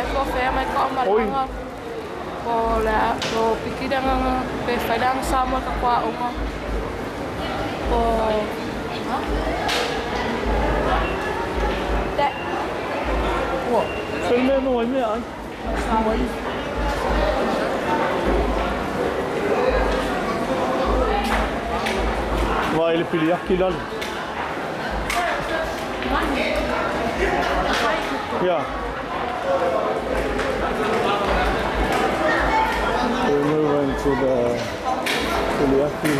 ai po o fea mai ka malaga po o le a po o piki le agaga pe fai le aga Samoa i le tatou aoga po Vai le piliaki lalo. Yeah. We move into the Filiaki.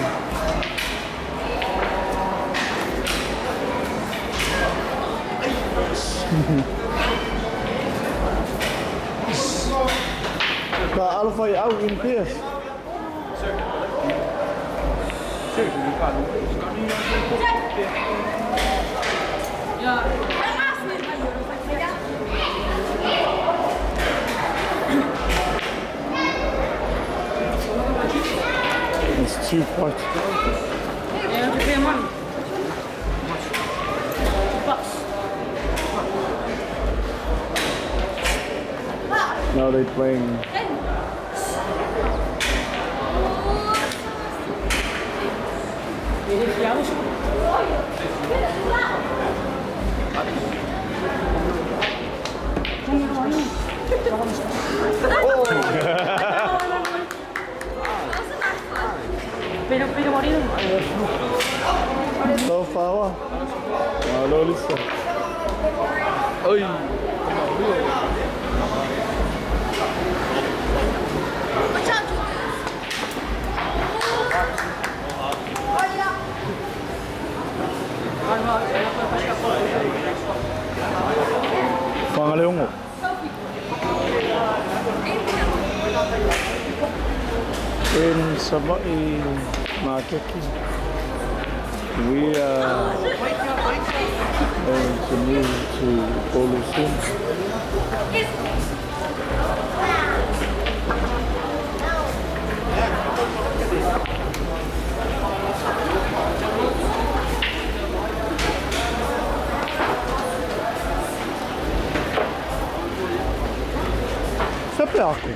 Ka alofa i au in Pierce. It's too bright. Now they playing. So far, Malo lisa. Oi. Fagaleogo. In Savaii Makeki, we are going to move to Upolu soon. Sepe aku.